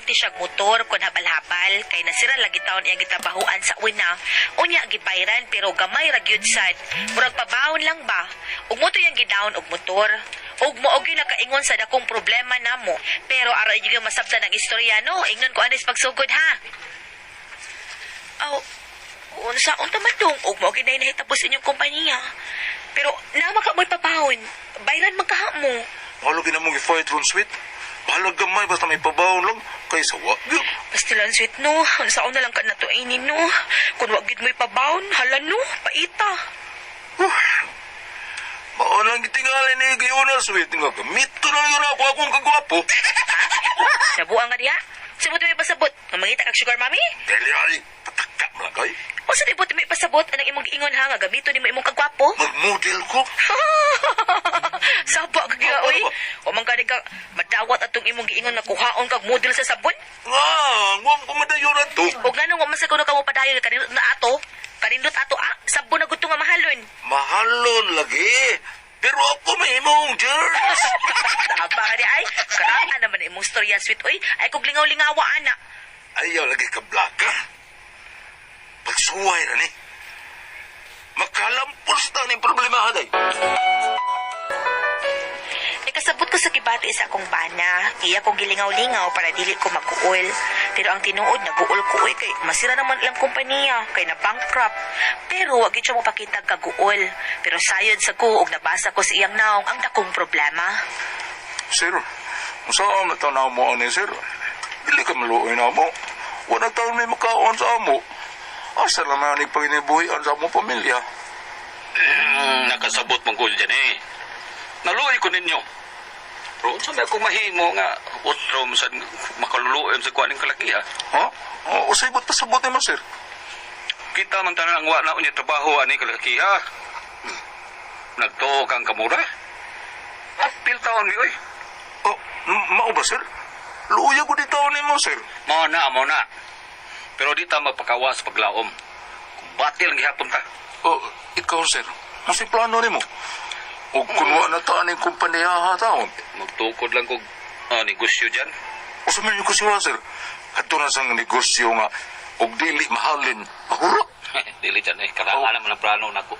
Nagpainti siya motor kun habal-habal kay nasira lagi taon iyang gitabahuan sa una. Unya gibayran pero gamay ra gyud sad. Murag pabawon lang ba. Ug mo to iyang gidown og motor. Ug mao gyud nakaingon sa dakong problema namo. Pero aray gyud masabtan ang istorya no. Ingnon ko anis pagsugod ha. Aw, unsa unta man dong ug mao gyud nay nahitabo sa inyong kompanya. Pero nama ka mo'y pabawon. Bayran man kaha mo. Malo gina mong i-fight ron, sweet. Bahalag gamay, basta may pabawon lang. Kaysa wa. Gyud. Basta lang sweet no, unsaon na lang ka nato ini no. Kun wa gid mo'y pabawon, hala no, paita. Mao lang gitingali ni Gayuna, sweet. Nga, gamit ko na lang yun ako akong kagwapo. Nabuang nga diha. Sa mo may pasabot, nga mangita kag sugar mami? Dili ay, pataka mo lang kay. O sa di may pasabot anang imong giingon ha nga gamito nimo imong kagwapo? Mag-model ko. Saba ka gyud oy. Wa man gani ka madawat atong imong giingon nga kuhaon kag model sa sabon. Nga, nguam ko madayon na to. Og nganong wa man sa kuno ka mo padayon kanindot na ato? Kanindot ato ah, sabon na gud to nga mahalon. Mahalon lagi. Pero ako may imong jerks. Saba ka di ay. Karaan naman imong storya sweet oy. Ay kog lingaw-lingawa ana. Ayaw lagi ka blaka. Pagsuway na ni. Makalampol sa taon yung problema haday. Nakasabot ko sa kibati sa akong bana. Iya kong gilingaw-lingaw para dili ko maguol. Pero ang tinuod, naguol ko oy kay masira naman ilang kompanya kay na bankrupt. Pero wag gyud siya mopakita kaguol. Pero sayod sa ko og nabasa ko sa iyang naong ang dakong problema. Sir, saan na tanaw mo ani, sir? Dili ka maluoy na mo. Wala taon may makaon sa amo. Asa naman ni panginibuhian sa amo pamilya? Nakasabot mong gol dyan eh. Naluoy ko ninyo. Pero unsa may akong mahimo nga utro mo sa makaluluoy sa kuha ng kalaki ha. Ha? O, usay ba't pasabot ni mo, sir? Kita man tanan ang wa na unya trabaho ani kalaki ha. Nagtuo kang kamura. Apil taon mi oy. O, mao ba, sir? Luoy ko di taon ni mo, sir. Mao na, mao na. Pero di ta magpakawa sa paglaom. Batil ang gihapon ta. O, ikaw, sir. Masay plano ni mo? O kung wa na taan yung kumpanya ha taon. Magtukod lang kog negosyo dyan. O sa mga negosyo, ha, sir? Adto na sang negosyo nga, og dili mahalin, mahurot. Dili dyan eh. Karaan naman ang plano nako.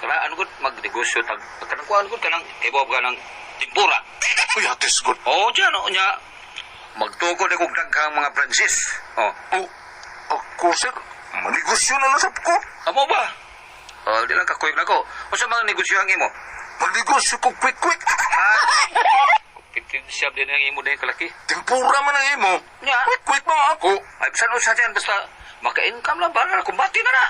Karaan gud magnegosyo tag kanang kuan gud kanang ibaw ka ng timpura. Uy, atis god. Oo, dyan, oo niya. Magtukod ako daghang mga branches. Oh. O, ako, sir, manegosyo na lang ko. Amo ba? Oh, di lang kakuyog na ko. O sa mga negosyo ang imo? Magnegosyo ko quick, quick. Ha? Pintin siya din ang imo din kalaki. Tempura man ang imo. Nya. Quick, quick mga ako. Ay, bisan usa dyan, basta maka-income lang, para kumbati na na.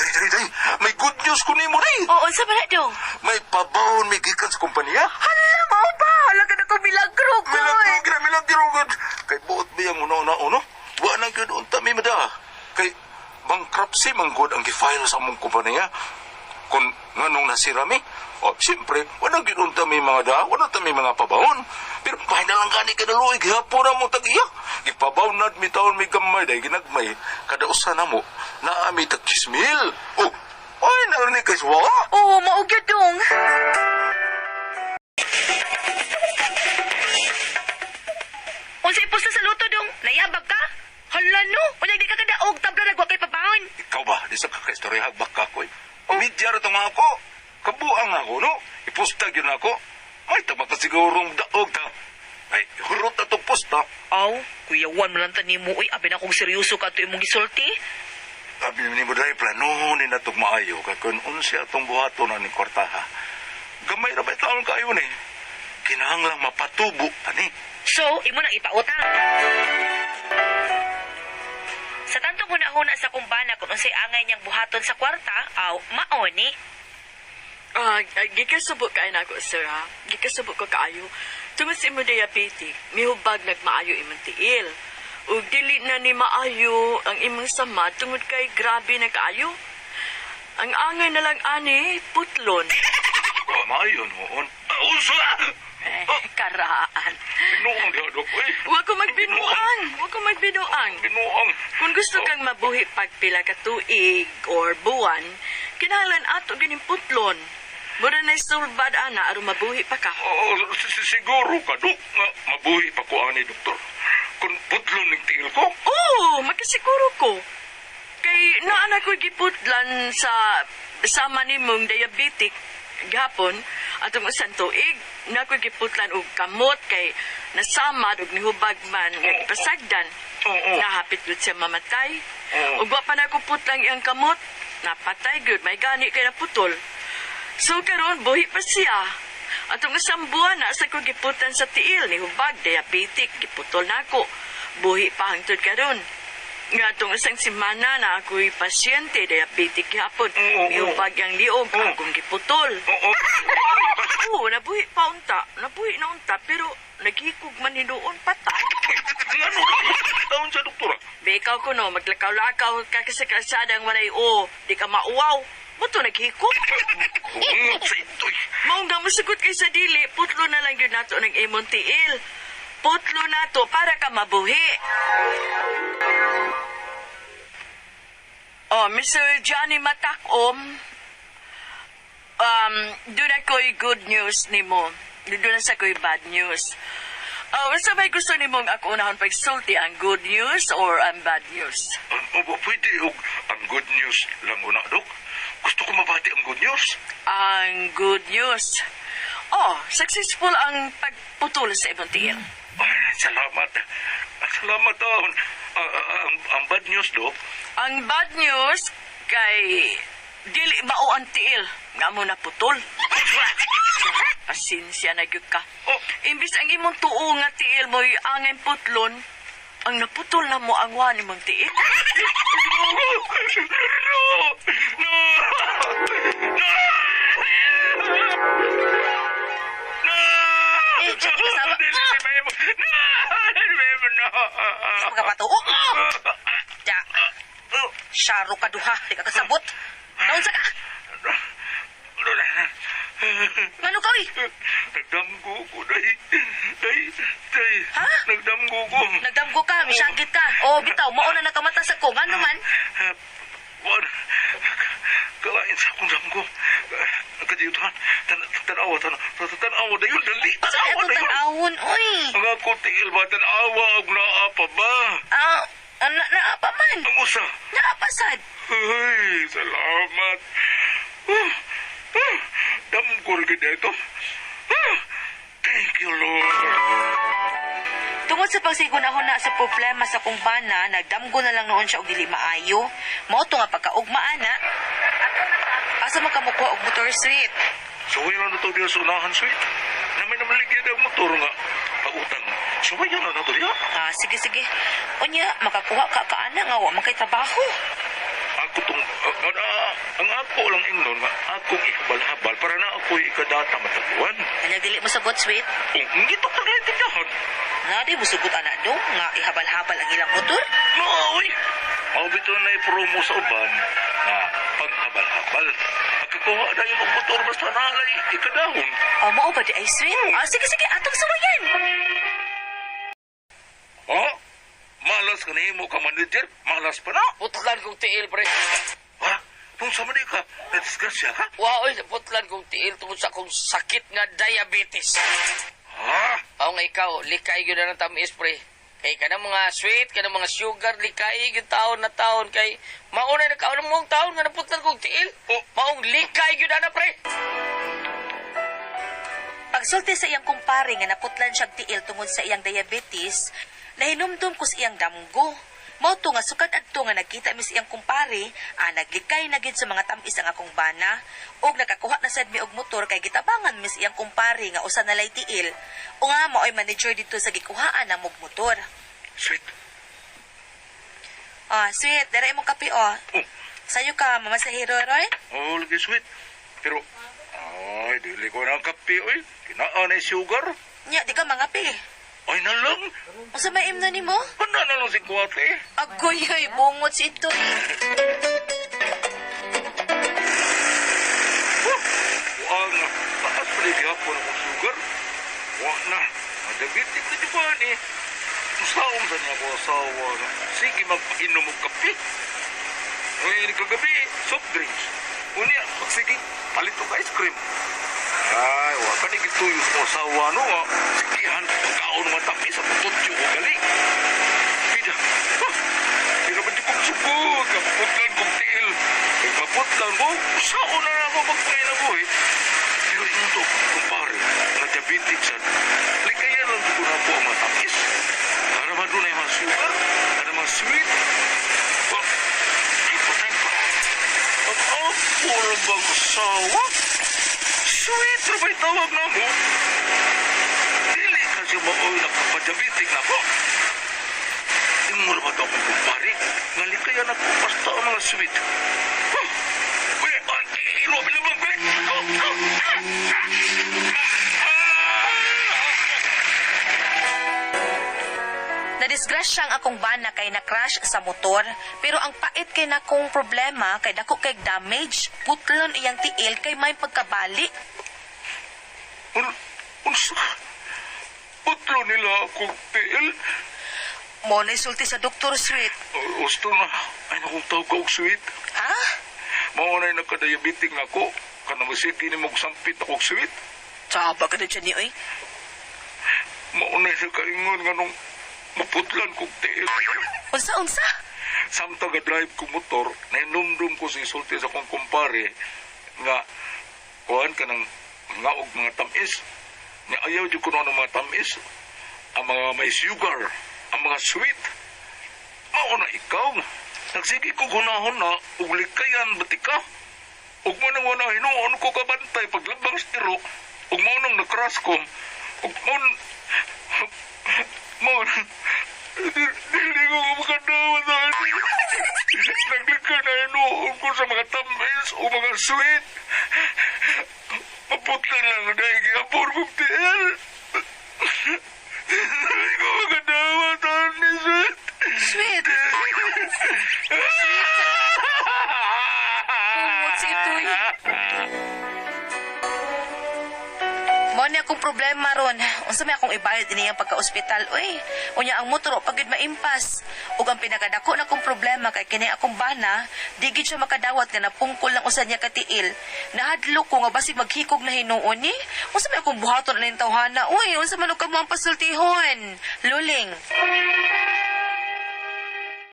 Day, day, day. May good news ko nimo, day. Oo, unsa ba na dong? May pabawon may gikan sa kumpanya. Hala, mao ba? Hala ka na ko milagro ko. Milagro, gira, milagro, gud. Kay buot ba yung una-una, uno? Wa na gyud unta mi mada. Kay bankruptcy man gud ang gi-file sa among kumpanya. Kung nganong nasira mi, oh, siyempre, wala gyud unta mi mga da, wala ta mi mga pabawon. Pero may na lang gani kadaluoy, gihapon na mo tag-iya. Gipabawon na mi taon mi gamay, dahil ginagmay. Kada usa na mo, naami tag 10,000. Oh, ay, narinig kay suwa. Oo, mao gyud dong. Unsa ipusta sa luto dong? Nayabag ka? Hala no, unya di ka kadaog tabla nagwa kay pabawon. Ikaw ba? Di sa kakaistorya baka ko eh. Media ra nga ako. Kabuang ako, no? Ipusta yun ako. May tama ka sigurong daog ta. Ay, hurot na itong pusta. Aw, kuya Juan man lang tani mo uy, abi na kung seryoso ka ato imong gisulti. Sabi ni mo dahil plano ni na itong maayo. Kaya kung unsya itong buhato na ni kwartaha. Gamay ra ba taon kayo ni? Kinahanglang mapatubo, tani. So, imo nang ipautang. Sa tantong huna-huna sa kumbana kung unsay angay niyang buhaton sa kwarta, aw mao ni. Ah, gikasubok kaayo nako, sir, ha? Gikasubok ko kaayo. Tungod sa imong diabetic, mihubag nagmaayo imong tiil. Ug dili na ni maayo ang imong sama tungod kay grabe na kaayo. Ang angay na lang ani, putlon. Oh, maayo noon. Ah, unsa! Eh, karaan. Binuang diha, dok. Uy, Wa ko magbinuang, wa ko magbinuang. binuang. Kung gusto kang mabuhi pag pila ka tuig or buwan, kinahanglan ato gining putlon. Mura na sulbad ana aron mabuhi pa ka. Oo, siguro ka, Dok, nga mabuhi pa ko ani, doktor. Kung putlon ng tiil ko. Oo, makasiguro ko. Kay naa na ko giputlan sa sama nimong diabetic gapon atong usan tuig na ko giputlan og kamot kay nasamad og nihubag man nga gipasagdan. Oo. Nahapit gud siya mamatay. Oo. Ug wa pa na ko putlang iyang kamot. Napatay gud, may gani kay naputol. So karon buhi pa siya. Atong isang buwan na sa ko giputan sa tiil ni hubag diabetic giputol nako. Buhi pa hangtod karon. Nga atong isang semana na ako'y pasyente diabetic gihapon. Oo, oo. Nihubag ang liog Oo. akong giputol. Oo. Oo, nabuhi pa unta. Nabuhi na unta pero naghikog man hinuon patay. Ano? Taon sa doktora. Be, ikaw ko no, maglakaw-lakaw ka kasi kalsadang walay o, di ka mauwaw. Muto naghikog. Bungot sa ito'y. Mao nga musugot kay sa dili, putlo na lang yun nato ng imong tiil. Putlo nato para ka mabuhi. Oh, Mr. Johnny Matakom, doon ako'y good news nimo. Doon na sa ko'y bad news. Oh, unsa may gusto nimong ako unahon pagsulti ang good news or ang bad news? Opo, pwede og ang good news lang una, Dok. Gusto ko mabati ang good news. Ang good news. Oh, successful ang pagputol sa imong tiil. Ay, salamat. Salamat, taon. Ang bad news, Dok. Ang bad news kay dili mao ang tiil nga mo naputol. Pasensya na gyud ka. Oh. Imbis ang imong tuo nga tiil mo'y angay putlon, ang naputol na mo ang wani mong tiil. No! No! No! No! Eh, Johnny, kasama. Dili si Memo. No! Dili Memo, no! Di magkapatuo. Ja, syaro ka duha, di ka kasabot. Naunsa ka? Ngano ka, uy? Nagdamgo ko, day. Day, day. Ha? Nagdamgo ko. Nagdamgo ka, misakit ka. O, bitaw, mauna na kamata sa ko. Ngano man? Kuan. Kalain sa akong damgo. Kadiyutan. Tanawa, tanawa. Tanawa, dayon, dali. Sa Tanawa, atong dayon. tan-awon, uy. Ang ako tiil ba, tanawa, og naa pa ba? Ah, na, naa pa man. Ang usa. Naa pa sad. Ay, salamat. Ah, ah, damgo rin gid ito. Ah, thank you, Lord. Tungod sa pagsigunahon na sa problema sa kong bana, nagdamgo na lang noon siya og dili maayo. Mao to nga pagkaugma ana. Asa man ka mokuha og motor, sweet? Suway lang na ito diya sa unahan, sweet. Na may namaligya ang motor nga. Pautang. Suway na na ito diya. Ah, sige sige. Unya, makakuha ka kaana nga wa man kay trabaho. Ako tong, ang ako lang ingnon nga, akong ihabal-habal para na ako'y ikadata mataguan. Kanya dili mo sagot, sweet. Kung ngitok na lang tindahan. Nga di mo sugot ana dong nga ihabal-habal ang ilang motor. No, oy. Mao bitaw na promo sa uban nga paghabal-habal. Pagkakuha na yun og motor basta nalay ikadahon. Oh, mao ba di ay sweet? Ah, sige sige, atong suwayan. Ha? Malas ka nimo ka manager? Malas pa na? Putlan kong tiil, pre. Ha? Nung sa mali ka, nadisgrasya ka? Wa, oy, putlan kong tiil tungod sa akong sakit nga diabetes. Ha? Aw nga ikaw, likay gyud na ng tamis, pre. Kay kanang mga sweet, kanang mga sugar, likay gyud taon na taon kay mauna na kaon mong taon nga naputlan kong tiil. Oh. Maong likay gyud ana, pre. Pagsulti sa iyang kumpare nga naputlan siyang tiil tungod sa iyang diabetes, nahinumdum ko sa iyang damgo. Mao to nga sukad adto nga nagkita mi sa iyang kumpare, naglikay na gid sa mga tamis ang akong bana ug nakakuha na sad mi og motor kay gitabangan mi sa iyang kumpare nga usa na lay tiil. O nga maoy manager dito sa gikuhaan na mog motor. Sweet. Ah, sweet, dara imong kape oh. Oh, Sayo ka, mamasahero Roy? oh lagi sweet. Pero, ay, dili ko na ang kape, oy. Kinaan ay sugar. Nya, di ka mangape. Ay, nalang. Unsa may imno nimo? Handa na lang si Kuwate. Agoy ay bungot si ito. Wa nga, taas pa rin gihapon akong sugar. Wa na, madabitik na di ba ni? Usaom sa niya ko asawa na. Sige, magpainom og kape. Ay, kagabi, soft drinks. Unya, pagsige, palit og ice cream. Ay, wa ka ni gituyo sa asawa no. Ah. Sigihan pagkaon mga tamis sa tutyo o gali. Bida, ha? Di naman di kong sugod, kaputlan kong tiil. Kay maputlan ko, sao na na ako magpakinabuhi. Pero ingon to, kumpare, nga diabetic sad. Likayan lang ko na po ang mga tamis. Para man doon ay mga sugar, para mga sweet. Well, ay, patay pa. Ang ako lang bang asawa? Sweet ra ba'y tawag na mo? Dili kasi maoy nakapadiabetic na ko. Ingon ba ito akong kumpare? Nga likayan ako basta ang mga sweet. Huh? Uy, ay, ilo, bilabang, uy. Oh, oh, ah, ah, ah. Nadisgrasya ang akong bana kay na-crash sa motor, pero ang pait kay nakong problema kay dako kay damage, putlon iyang tiil kay may pagkabali. Unsa? Putlo nila akong tiil. Mo na sulti sa Dr. Sweet. Gusto na. Ay, nakong tawag ka og sweet. Ha? Mao na nagka-diabetic na ako. Kanang masigi ni mong sampit akong sweet. Tsaba ka na dyan ni oy. Mao na nakaingon nga nung maputlan kong tiil. Unsa unsa? Samtang ga-drive ko motor, nainumdum ko sa isulti sa akong kumpare nga kuhan ka ng ngaog mga tamis. Nga ayaw jud ko ng mga tamis. Ang mga may sugar, ang mga sweet. Mao na ikaw. Nagsige ko gunahon na ug likayan bati ka. Ug mo nang wala hinuon ko kabantay paglabang sa tiro. Ug mao nang nakras ko. Ug mao mao dili ko makadawa sa akin. Naglika na hinuon ko sa mga tamis o mga sweet. Maputla lang na dahil gihapon kong tiil. Dili ko makadawa sa akin, sweet. Sweet. Bungod si Itoy. Mo ni akong problema ron. Unsa may akong ibayad ini ang pagka-ospital oy. Unya ang motor pag gid maimpas. Ug ang pinakadako na akong problema kay kini akong bana, di gid siya makadawat nga napungkol lang usa niya katiil. Nahadlok ko nga basig maghikog na hinuon ni. Unsa may akong buhaton aning tawhana oy? Unsa man og kamo ang pasultihon? Luling.